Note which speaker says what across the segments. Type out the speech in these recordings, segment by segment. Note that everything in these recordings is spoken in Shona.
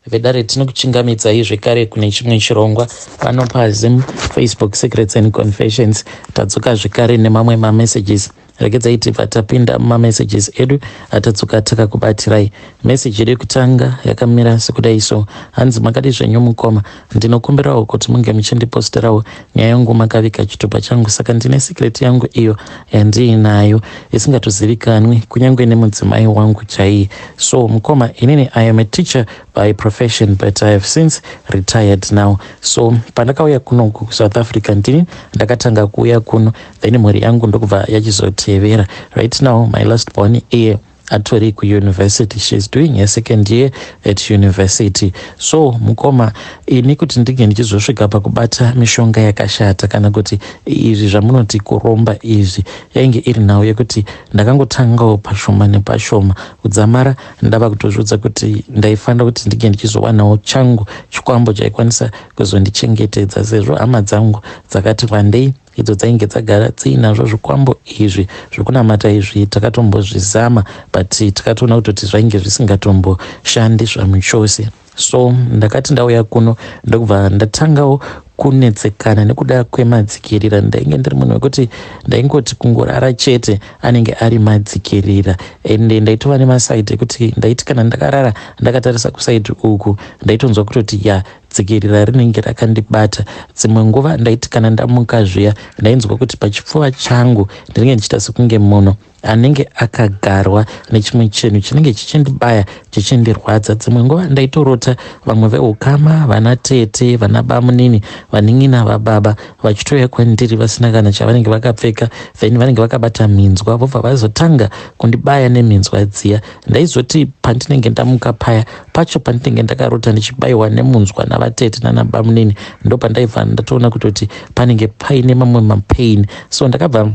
Speaker 1: Vedare, tinokuchingamidzai zvekare kune chimwe chirongwa pano paZim Facebook Secrets and Confessions. Tadzoka zvekare nemamwe mamessages. Regedzai tibva tapinda mumamessages edu atadzoka takakubatirai. Meseji yedu yekutanga yakamira sekudai so, hanzi, "Makadi zvenyu mukoma? Ndinokumbirawo kuti munge muchindiposterawo nyaya yangu makaviga chitupa changu. Saka ndine secret yangu iyo yandiinayo isingatozivikanwi kunyange nemudzimai wangu chaiye. So mukoma, inini I am a teacher by profession, but I have since retired now. So pandakauya kuno kuSouth Africa, ndini ndakatanga kuuya kuno, then mhuri yangu ndokubva yachizotevera. Right now my last born iye atori kuuniversity. She is doing her second year at university. So mukoma, ini kuti ndinge ndichizosvika pakubata mishonga yakashata kana kuti izvi zvamunoti kuromba izvi, yainge iri nhau yekuti ndakangotangawo pashoma nepashoma kudzamara ndava kutozviudza kuti ndaifanira kuti ndinge ndichizowanawo changu chikwambo chaikwanisa kuzondichengetedza, sezvo hama dzangu dzakati wandei idzo dzainge dzagara dziinazvo zvikwambo izvi zvekunamata izvi. Takatombozvizama, but takatoona kutoti zvainge zvisingatomboshandi zvamuchose. So ndakati ndauya kuno, ndokubva ndatangawo kunetsekana nekuda kwemadzikirira. Ndainge ndiri munhu wekuti ndaingoti kungorara chete anenge ari madzikirira, ende ndaitova nemasaidi ekuti ndaiti kana ndakarara ndakatarisa kusaidi uku, ndaitonzwa kutoti ya, dzikirira rinenge rakandibata. Dzimwe nguva ndaiti kana ndamuka zviya, ndainzwa kuti pachipfuva changu ndinenge ndichiita sekunge munhu anenge akagarwa nechimwe chinhu chinenge chichindibaya, chichindirwadza. Dzimwe nguva ndaitorota vamwe veukama, vana tete, vana bamunini, vanin'ina vababa, vachitouya kwandiri vasina kana chavanenge vakapfeka, then vanenge vakabata minzwa, vobva vazotanga kundibaya neminzwa dziya. Ndaizoti pandinenge ndamuka paya pacho, pandinenge ndakarota ndichibayiwa nemunzwa navatete nanabamunini, ndo pandaibva ndatoona kutoti panenge paine mamwe mapain. So ndakabva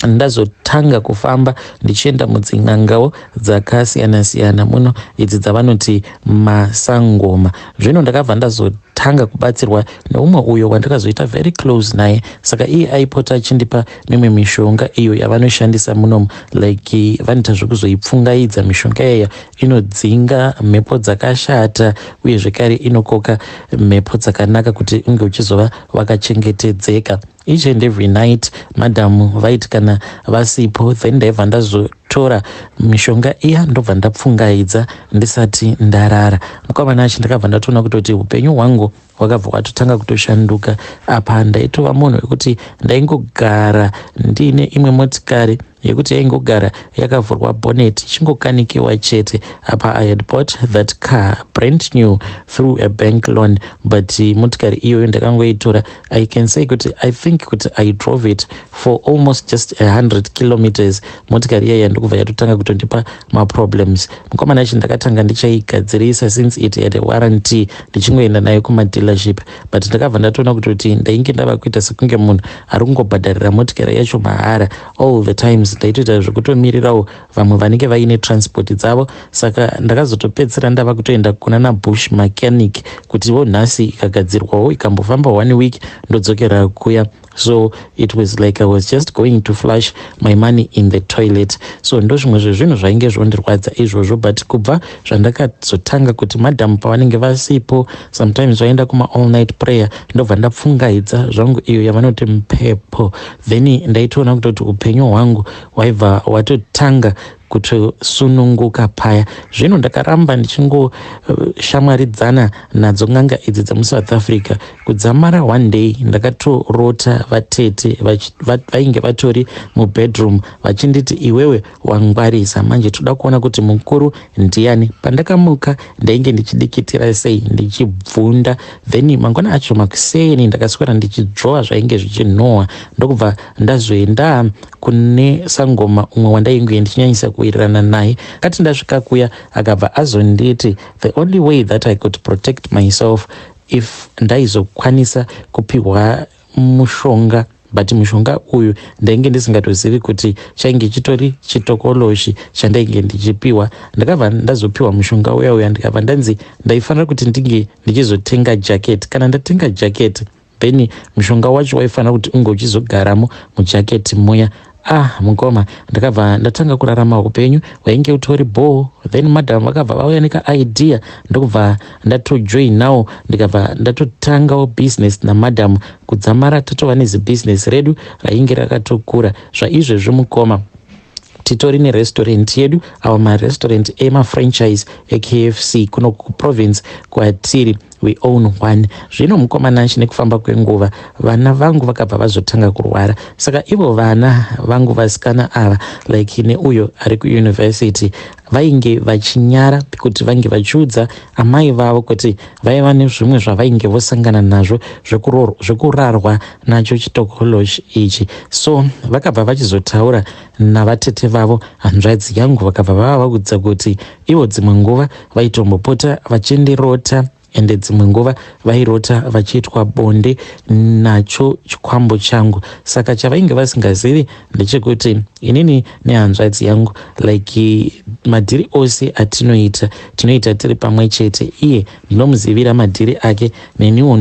Speaker 1: ndazotanga kufamba ndichienda mudzin'angawo dzakasiyana-siyana muno, idzi dzavanoti masangoma. Zvino ndakabva ndazotanga kubatsirwa neumwe uyo wandakazoita very close naye. Saka iye aipota achindipa mimwe mishonga iyo yavanoshandisa munomu, like vanoita zvekuzoipfungaidza. Mishonga iya inodzinga mhepo dzakashata, uye zvekare inokoka mhepo dzakanaka kuti unge uchizova wakachengetedzeka. Each and every night, madhamu vaiti kana vasipo, then ndaibva ndazotora mishonga iya, ndobva ndapfungaidza ndisati ndarara. Mukomana achi, ndakabva ndatoona kutoti upenyu hwangu hwakabva hwatotanga kutoshanduka. Apa ndaitova munhu wekuti ndaingogara ndiine imwe motikari yekuti yaingogara yakavhurwa bonnet, ichingokanikiwa chete. Apa I had bought that car brand new through a bank loan, but motikari iyoyo ndakangoitora, I can say kuti I think kuti I drove it for almost just 100 kilometers, motikari iyaya ndokubva yatotanga kutondipa maproblems. Mukomana achi, ndakatanga ndichaigadzirisa since it had a warranty, ndichingoenda nayo kumadealership, but ndakabva ndatoona kutoti ndainge ndava kuita sekunge munhu ari kungobhadharira motikari yacho mahara. All the times ndaitoita zvekutomirirawo vamwe vanenge vaine transport dzavo. Saka ndakazotopedzisira ndava kutoenda kuna nabush mechanic kutiwo nhasi ikagadzirwawo, ikambofamba one week, ndodzokera kuya. So it was like I was just going to flush my money in the toilet. So ndo zvimwe zvezvinhu zvainge zvondirwadza izvozvo. But kubva zvandakazotanga kuti madhamu pavanenge vasipo, sometimes vaenda kuma all night prayer, ndobva ndapfungaidza zvangu iyo yavanoti mpepo, then ndaitoona kutoti upenyu hwangu hwaibva hwatotanga kutosununguka paya. Zvino ndakaramba ndichingoshamwaridzana nadzo n'anga idzi dzemuSouth Africa kudzamara one day ndakatorota vatete vainge vatori mubedroom vachinditi, "Iwewe wangwarisa, manje toda kuona kuti mukuru ndiani." Pandakamuka ndainge ndichidikitira sei, ndichibvunda. Then mangwana acho makuseni ndakaswera ndichidzvova zvainge zvichinhuhwa, ndokubva ndazoenda kune sangoma umwe wandainge ndichinyanyisa kuwirirana naye. Kati ndasvika kuya, akabva azonditi the only way that I could protect myself, if ndaizokwanisa kupiwa mushonga, but mushonga uyu ndainge ndisingatozivi kuti chainge chitori chitokoloshi chandainge ndichipiwa. Ndakabva ndazopiwa mushonga uya uya, ndikabva ndanzi ndaifanira kuti ndinge ndichizotenga jacket. Kana ndatenga jacket, then mushonga wacho waifanira kuti unge uchizogaramo mujaketi muya. Ah mukoma, ndakabva ndatanga kurarama upenyu hwainge utori bhoo. Then madam vakabva vauya nekaidea, ndokubva ndatojoinawo, ndikabva ndatotangawo business namadam kudzamara tatova nezibusiness redu rainge rakatokura. Zvaizvezvi mukoma, titori nerestaurant yedu, our marestaurant emafranchise eKFC kuno kuprovince kwatiri. We own one. Zvino mukoma Nashe, nekufamba kwenguva vana vangu vakabva vazotanga kurwara. Saka ivo vana vangu vasikana ava, like neuyo ari kuuniversity, vainge vachinyara kuti vange vachiudza amai vavo kuti vaiva nezvimwe zvavainge vosangana nazvo zvekurarwa nacho chitokoloshi ichi. So vakabva vachizotaura navatete vavo, hanzvadzi yangu, vakabva vavaudza kuti ivo dzimwe nguva vaitombopota vachindirota, ende dzimwe nguva vairota vachiitwa bonde nacho chikwambo changu. Saka chavainge vasingazivi ndechekuti inini nehanzvadzi yangu, like madhiri ose atinoita, tinoita tiri pamwe chete. Iye ndinomuzivira madhiri ake, neniwo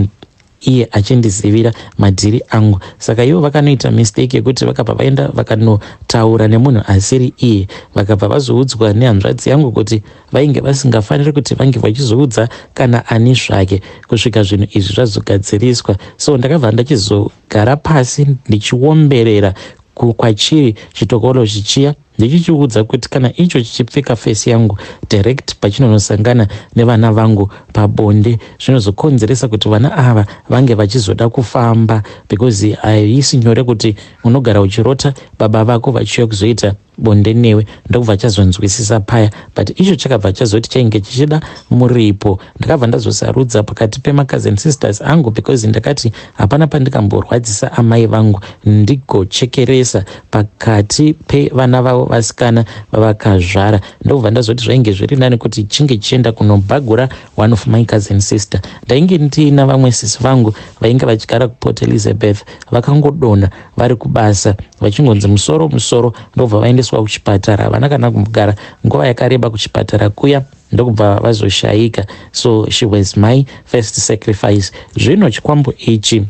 Speaker 1: iye achindizivira madhiri angu. Saka ivo vakanoita mistake yekuti vakabva vaenda vakanotaura nemunhu asiri iye. Vakabva vazoudzwa nehanzvadzi yangu kuti vainge vasingafaniri kuti vange vachizoudza kana ani zvake kusvika zvinhu izvi zvazogadziriswa. So ndakabva ndachizogara pasi ndichiomberera kwachiri chitokoloshi chiya, ndichichiudza kuti kana icho chichipfeka face yangu direct pachinonosangana nevana vangu pabonde, zvinozokonzeresa kuti vana ava vange vachizoda kufamba, because haisi nyore kuti unogara uchirota baba vako vachiuya kuzoita bonde newe. Ndokubva chazonzwisisa paya, but icho chakabva chazoti chainge chichida muripo. Ndakabva ndazosarudza pakati pemacousin sisters angu, because ndakati hapana pandikamborwadzisa amai vangu ndigochekeresa pakati pevana vavo vasikana vavakazvara. Ndokubva ndazoti zvainge zviri nani kuti chinge chienda kunobhagura one of my cousin sister. Ndainge ndiina vamwe sisi vangu vainge vachigara kuPort Elizabeth. Vakangodonha vari kubasa, vachingonzi musoro, musoro, ndobva vaendeswa kuchipatara. Havana kana kugara nguva yakareba kuchipatara kuya, ndokubva vazoshayika. So she was my first sacrifice. Zvino chikwambo ichi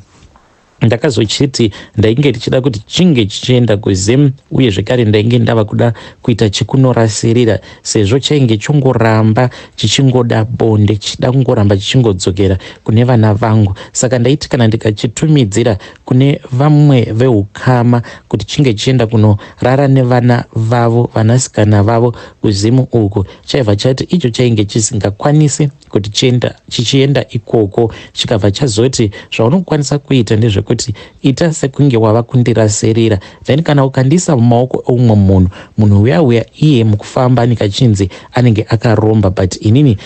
Speaker 1: ndakazochiti ndainge ndichida kuti chinge chichienda kuZim, uye zvekare ndainge ndava kuda kuita chekunorasirira, sezvo chainge chongoramba chichingoda bonde, chichida kungoramba chichingodzokera kune vana vangu. Saka ndaiti kana ndikachitumidzira kune vamwe veukama kuti chinge chienda kunorara nevana vavo, vanasikana vavo kuZimu uku, chaibva chati icho chainge chisingakwanisi kuti chienda chichienda ikoko. Chikabva chazoti zvaunokwanisa kuita ndezvekuti ita sekunge wava kundirasirira, then kana ukandiisa mumaoko eumwe munhu, munhu uya uya iye mukufamba nikachinzi anenge akaromba, but inini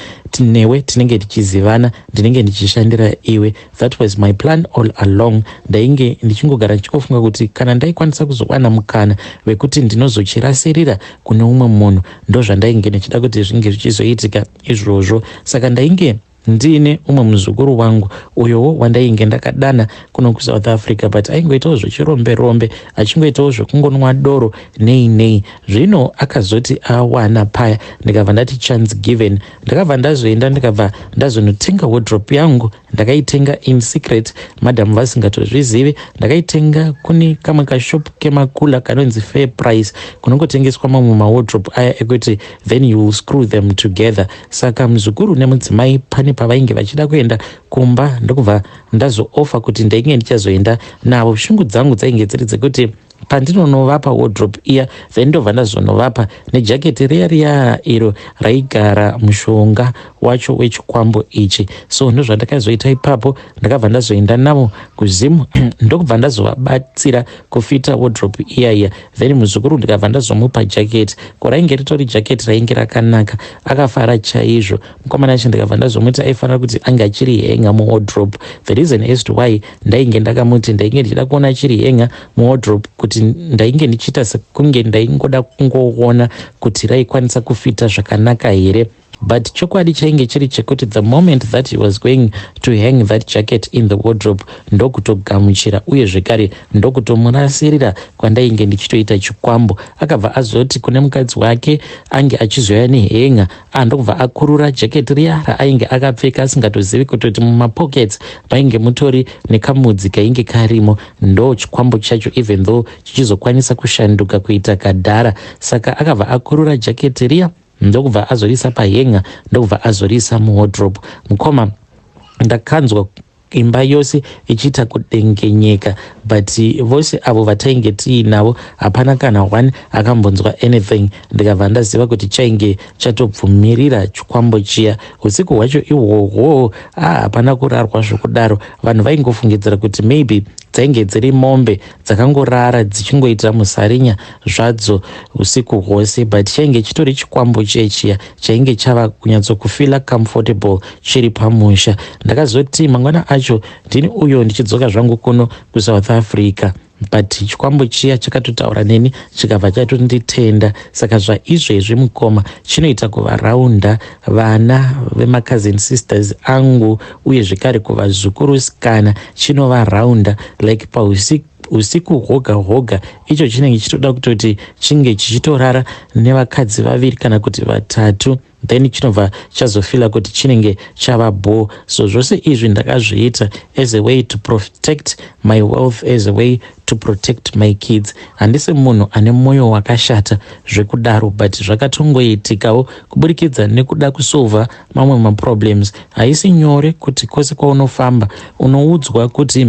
Speaker 1: newe tinenge tichizivana, ndinenge ndichishandira iwe. That was my plan all along. Ndainge ndichingogara ndichingofunga kuti kana ndaikwanisa kuzowana mukana wekuti ndinozochirasirira kune umwe munhu, ndozvandainge ndichida kuti zvinge zvichizoitika izvozvo. Saka ndainge ndiine umwe muzukuru wangu uyowo wandainge ndakadana kuno kuSouth Africa, but aingoitawo zvechirombe rombe, achingoitawo zvekungonwa doro nei nei. Zvino akazoti awana paya, ndikabva ndati chance given. Ndakabva ndazoenda, ndikabva ndazonotenga wardrobe yangu. Ndakaitenga in secret, madhamu vasingatozvizivi. Ndakaitenga kune kamwe kashop kemakula kanonzi Fair Price, kunongotengeswa mamwe mawardrobe aya ekuti then you will screw them together. Saka muzukuru nemudzimai pane pavainge vachida kuenda kumba, ndokubva ndazooffer kuti ndainge ndichazoenda navo. Shungu dzangu dzainge dziri dzekuti pandinonovapa wardrobe iya, then ndobva ndazonovapa nejaketi riya riya iro raigara mushonga wacho wechikwambo ichi. So ndozvandakazoita ipapo. Ndakabva ndazoenda navo kuZimu, ndokubva ndazovabatsira kufita wardrobe iya iya. Then muzukuru ndikabva ndazomupa jaketi, ko rainge ritori jaketi rainge rakanaka. Akafara chaizvo mukomana acho. Ndikabva ndazomuti aifanira kuti ange achiri henga muwardrobe. The reason as to why ndainge ndakamuti ndainge ndichida kuona achiri henga muwardrobe, kuti ndainge ndichiita sekunge ndaingoda kungoona kuti raikwanisa kufita zvakanaka here. But chokwadi chainge chiri chekuti the moment that he was going to hang that jacket in the wardrobe, ndokutogamuchira uye zvekare ndokutomurasirira kwandainge ndichitoita chikwambo. Akabva azoti kune mukadzi wake ange achizouya nehanger, ndokubva akurura jaketi riya raainge akapfeka, asingatozivi kutoti mumapockets mainge mutori nekamudzi kainge karimo. Ndo chikwambo chacho, even though chichizokwanisa kushanduka kuita kadhara. Saka akabva akurura jaketi riya, ndokubva azorisa pahanger, ndokubva azorisa muwardrobe. Mukoma, ndakanzwa imba yose ichiita kudengenyeka, but vose avo vatainge tiinavo hapana kana one akambonzwa anything. Ndikabva ndaziva kuti chainge chatobvumirira chikwambo chiya. Usiku hwacho ihwohwo, hapana kurarwa zvokudaro. Vanhu vaingofungidzira kuti maybe dzainge dziri mombe dzakangorara dzichingoita musarinya zvadzo usiku hwose, but chainge chitori chikwambo chechiya chainge chava kunyatsokufeela comfortable chiri pamusha. Ndakazoti mangwana acho ndini uyo ndichidzoka zvangu kuno kuSouth Africa, but chikwambo chiya chakatotaura neni, chikabva chatonditenda. Saka zvaizvezvi, mukoma, chinoita kuvaraunda vana vemacousin sisters angu uye zvekare kuvazukurusikana. Chinovaraunda like pausiku hwoga hwoga. Icho chinenge chitoda kutoti chinge chichitorara nevakadzi vaviri kana kuti vatatu, then chinobva chazofeela kuti chinenge chava bho. So zvose izvi ndakazviita as a way to protect my wealth, as a way to protect my kids. Handisi munhu ane mwoyo wakashata zvekudaro, but zvakatongoitikawo kuburikidza nekuda kusolva mamwe maproblems. Haisi nyore kuti kwose kwaunofamba unoudzwa kuti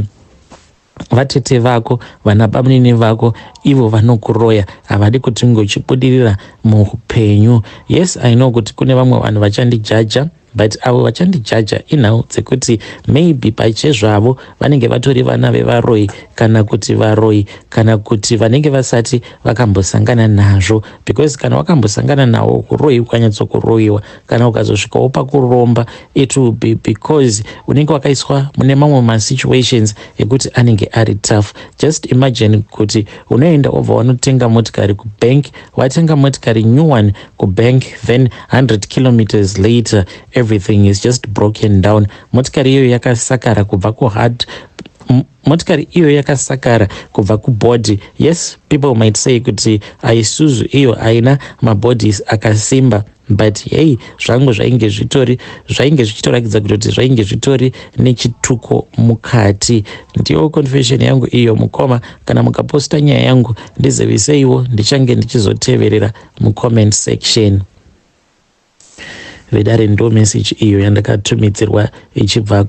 Speaker 1: vatete vako, vana bamunini vako, ivo vanokuroya, havadi kuti unge uchibudirira muupenyu. Yes, I know kuti kune vamwe vanhu vachandijaja, but avo vachandijaja inhau dzekuti maybe pachezvavo vanenge vatori vana vevaroi kana kuti varoi, kana kuti vanenge vasati vakambosangana nazvo, because kana wakambosangana nawo uroi, ukanyatsokuroyiwa kana ukazosvikawo pakuromba, it will be because unenge wakaiswa mune mamwe masituations ekuti anenge ari tough. Just imagine kuti unoenda wobva wanotenga motikari kubank, watenga motikari new one kubank, then 100 kilometers later everything is just broken down. Motikari iyoyo yakasakara kubva kuhard, motikari iyoyo yakasakara kubva kubody. Yes, people might say kuti Isuzu iyo haina mabodies akasimba, but hey, zvangu zvainge zvitori, zvainge zvichitorakidza kutoti zvainge zvitori nechituko mukati. Ndiyo confession yangu iyo, mukoma. Kana mukaposta nyaya yangu, ndiziviseiwo, ndichange ndichizoteverera mucomment section. Vedare, ndo message iyo yandakatumidzirwa ichibva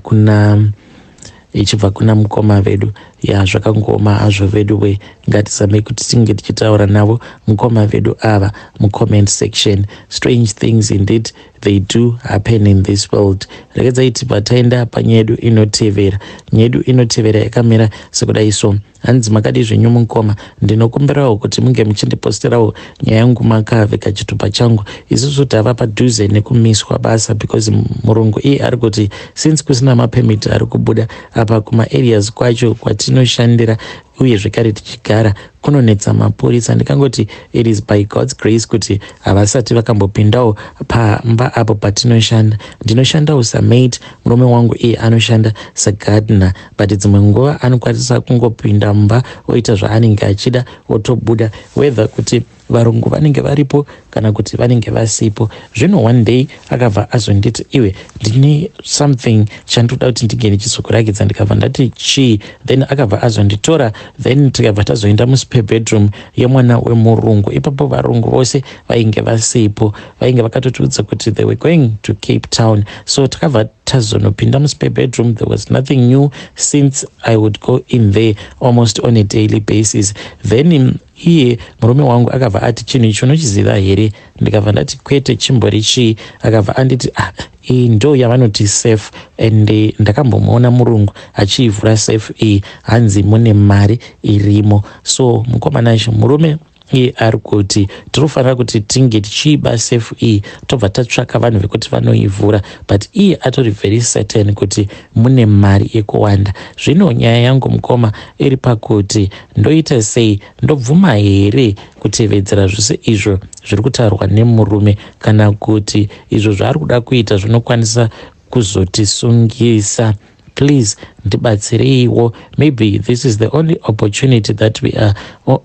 Speaker 1: kuna mukoma vedu. Ya, zvakangoma hazvo vedu we. Ngatizamei kuti tinge tichitaura navo mukoma vedu ava mucomment section. Strange things indeed, they do happen in this world. Regedzai tibva taenda panyaya yedu inotevera. Nyaya yedu inotevera yakamira sekudai so. Hanzi, "Makadi zvenyu mukoma? Ndinokumbirawo kuti munge muchindiposterawo nyaya yangu makavheka chitupa changu. Isusu tava padhuze nekumiswa basa because murungu iye ari kuti since kusina mapermit ari kubuda apa kumaareas kwacho kwatinoshandira uye zvekare tichigara, kunonetsa mapurisa. Ndikangoti it is by God's grace kuti havasati vakambopindawo pamba apo patinoshanda. Ndinoshandawo samaid, murume wangu iye anoshanda sagardener, but dzimwe nguva anokwanisa kungopinda mumba oita zvaanenge achida, otobuda, whether kuti varungu vanenge varipo kana kuti vanenge vasipo. Zvino one day akabva azonditi, 'Iwe, ndine something chandoda kuti ndinge ndichizokurakidza.' Ndikabva ndati, 'Chii?' Then akabva azonditora, then tikabva tazoenda muspare bedroom yemwana wemurungu. Ipapo varungu vose vainge vasipo, vainge vakatotiudza kuti they were going to Cape Town. So takabva tazonopinda muspare bedroom. There was nothing new since I would go in there almost on a daily basis. Then iye murume wangu akabva ati, 'Chinhu ichi unochiziva here?' Ndikabva ndati, 'Kwete, chimbori chii?' Akabva anditi, 'Ah, iyi ndo yavanoti safe, and ndakambomuona murungu achiivhura safe iyi, hanzi mune mari irimo.' So mukomana, murume Iye ari kuti tinofanira kuti tinge tichiiba safe iyi, tobva tatsvaka vanhu vekuti vanoivhura, but iye atori very certain kuti mune mari yekuwanda. Zvino nyaya yangu, mukoma, iri pakuti ndoita sei? Ndobvuma here kutevedzera zvose izvo zviri kutaurwa nemurume, kana kuti izvo zvaari kuda kuita zvinokwanisa kuzotisungisa? Please ndibatsireiwo. Maybe this is the only opportunity that we are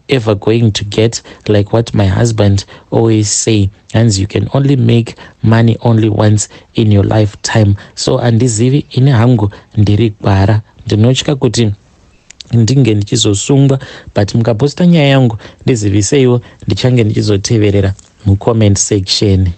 Speaker 1: ever going to get. Like what my husband always say, hanzi, "You can only make money only once in your lifetime." So handizivi ini hangu, ndiri gwara, ndinotya kuti ndinge ndichizosungwa, but mukaposta nyaya yangu ndiziviseiwo, ndichange ndichizoteverera mucomment section.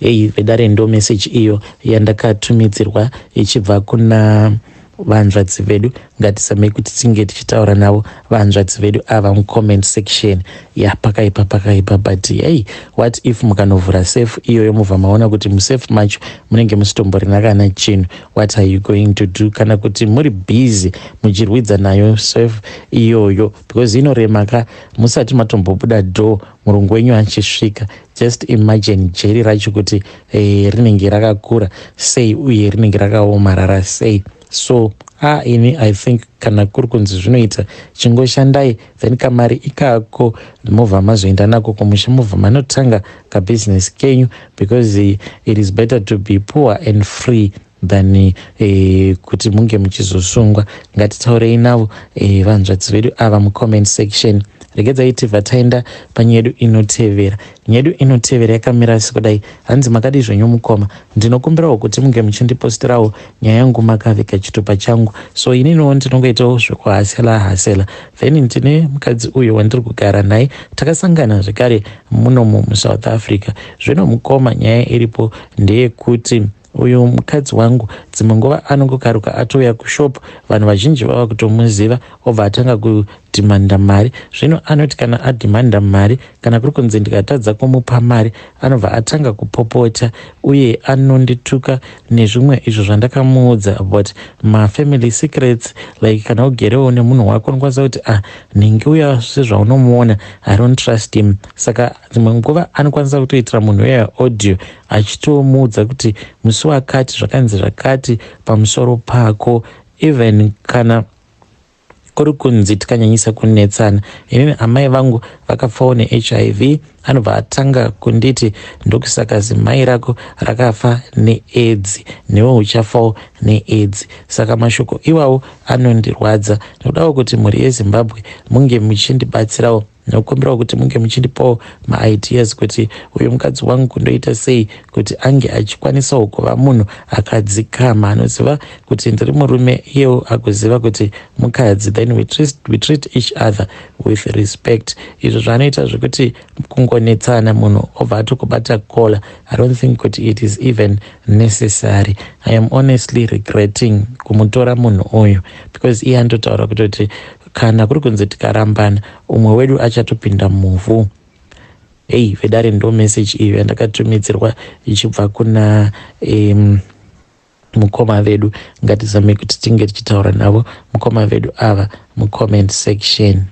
Speaker 1: Ei vedare, ndo message iyo yandakatumidzirwa ichibva kuna vanzvadzi vedu. Ngatisamei kuti tinge tichitaura navo vanzvadzi vedu ava mucomment section. Ya, pakaipa, pakaipa. But hey, what if mukanovhura safe iyoyo, mubva maona kuti musafe macho munenge musitomborina kana chinhu? What are you going to do? Kana kuti muri busy muchirwidza nayo safe iyoyo, because inorema ka, musati matombobuda door, murungu wenyu achisvika. Just imagine jeri racho kuti rinenge rakakura sei uye rinenge rakaomarara sei. So a ini I think kana kuri kunzi zvinoita, chingoshandai, then kamari ikako mobva mazoenda nako kumusha, mobva manotanga kabusiness kenyu, because it is better to be poor and free than kuti munge muchizosungwa. Ngatitaurei navo vanzvadzi vedu ava mucomment section. Regedzai tibva taenda panyaya yedu inotevera. Nyaya yedu inotevera yakamira sekudai. Hanzi, "Makadi zvenyu mukoma? Ndinokumbirawo kuti munge muchindipostirawo nyaya yangu makavika chitupa changu. So ininiwo ndinongoitawo zvekuhasela hasela, then ndine mukadzi uyu wandiri kugara naye. Takasangana zvekare munomu muSouth Africa. Zvino mukoma, nyaya iripo ndeyekuti uyu mukadzi wangu dzimwe nguva anongokaruka atouya kushop, vanhu vazhinji vava kutomuziva, obva atanga kudhimanda mari. Zvino anoti kana adhimanda mari, kana kuri kunzi ndikatadza kumupa mari, anobva atanga kupopota uye anondituka nezvimwe izvo zvandakamuudza about mafamily secrets. Like kana ugerewo nemunhu wako, unokwanisa kuti, 'Ah, nhingi uya sezvaunomuona, I don't trust him.' Saka dzimwe nguva anokwanisa kutoitira munhu uya audio achitomuudza kuti musi wakati zvakanzi zvakati pamusoro pako. Even kana kuri kunzi tikanyanyisa kunetsana, inini amai vangu vakafawo neHIV, anobva atanga kunditi, 'Ndokusaka zimai rako rakafa neAIDS, newe uchafawo neAIDS.' Saka mashoko iwawo anondirwadza. Nekudawo kuti mhuri yeZimbabwe munge muchindibatsirawo, nekukumbirawo kuti munge muchindipawo maideas kuti uyu mukadzi wangu kundoita sei kuti ange achikwanisawo kuva munhu akadzikama, anoziva kuti ndiri murume, iyewo agoziva kuti mukadzi, then we treat each other with respect. Izvo zvaanoita zvekuti kungonetsana, munhu obva atokubata collar, I don't think kuti it is even necessary. I am honestly regretting kumutora munhu uyu, because iye anototaura kutoti kana kuri kunzi tikarambana, umwe wedu achatopinda muvhu." Ei vedare, ndo message iyo yandakatumidzirwa ichibva kuna mukoma vedu. Ngatizame kuti tinge tichitaura navo mukoma vedu ava mucomment section.